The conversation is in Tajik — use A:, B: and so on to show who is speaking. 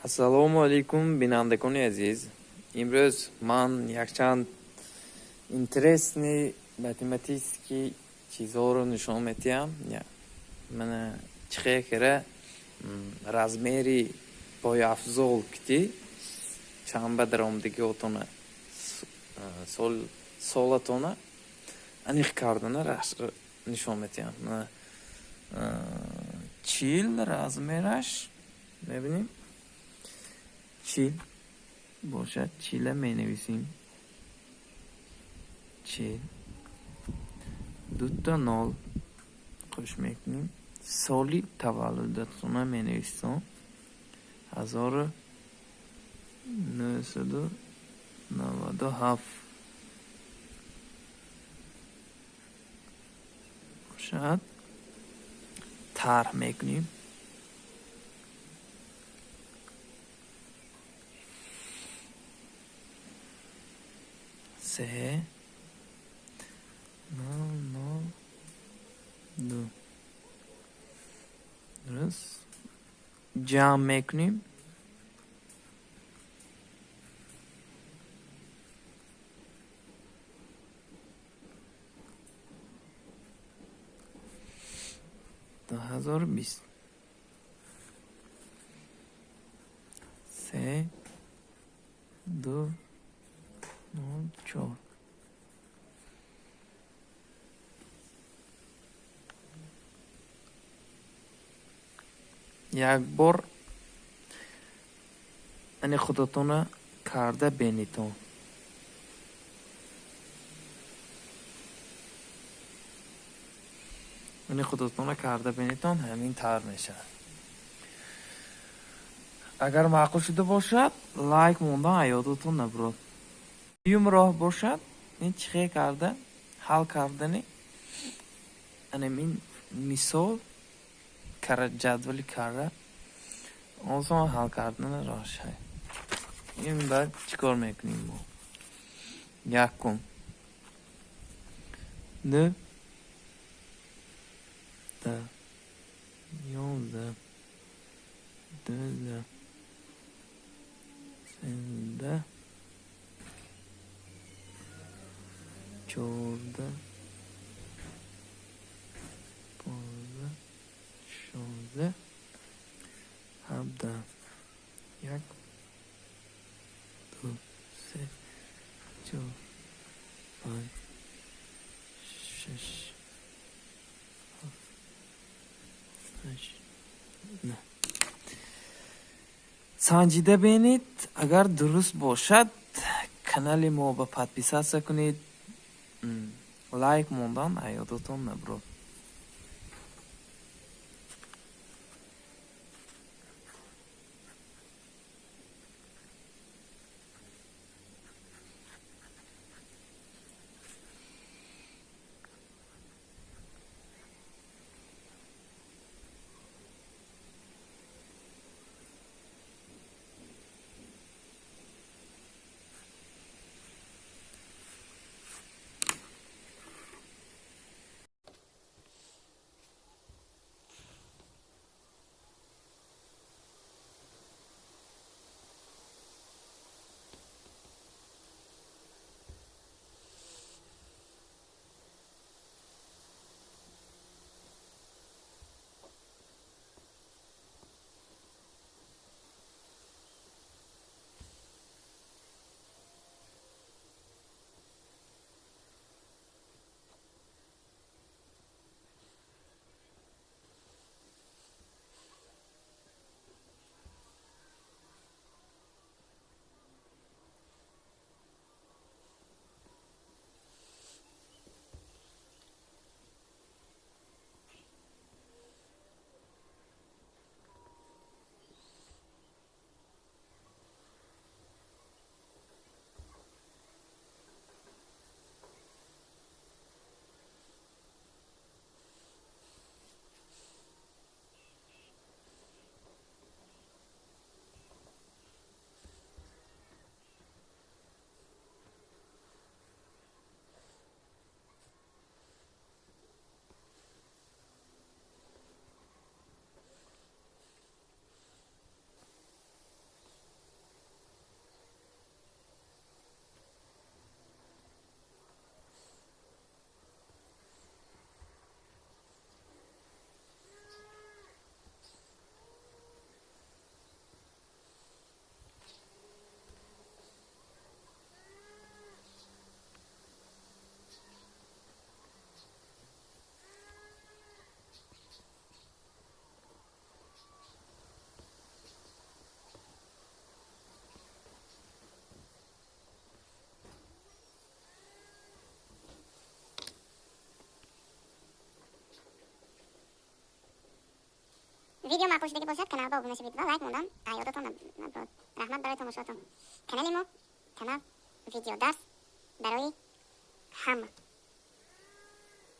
A: Ассалому алайкум, бинандагони азиз. Имрӯз ман якчанд интересный математический чизҳоро нишон медиҳам. Мана чӣ хел кара размери пойафзол кити чанд ба даромадагиотона солатона аниқ кардана нишон медиҳам. Мана 40 размераш мебинем. 40 бошад, 40-а менависем. 40 дута нол қӯш мекунем. Соли таваллудатона менависем. 1997 бошад. Тарҳ мекунем. Се нол нол ду. Дуруст. Ҷамъ мекунем. 2020. 3 2 0 4. Як бор ани худатона карда бенитон. Ани худатона карда бенитон, ҳамин тавр мешавад. Агар маъқул шуда бошад, лайк мондан ёдатон набурад. Дуюм роҳ бошад, ин чӣ хел карда ҳал кардани анамин мисол кара ҷадвали кара осон ҳал кардани роҳшай. Ин баъд чӣ кор мекунем мо? Якум 9 10 11 12 13 14 15 16 17 1 2 3 4 5 6 7 8 9. Санҷида бинед, агар дуруст бошад, канали мо ба подписаться кунед, лайк мондан ёдатон набурад.
B: Видео маъқул шудагӣ бошад, каналба обуна шавед ва лайк мондан ёдатон наброд. Раҳмат барои тамошоатон. Канали мо канал видеодарс барои ҳама.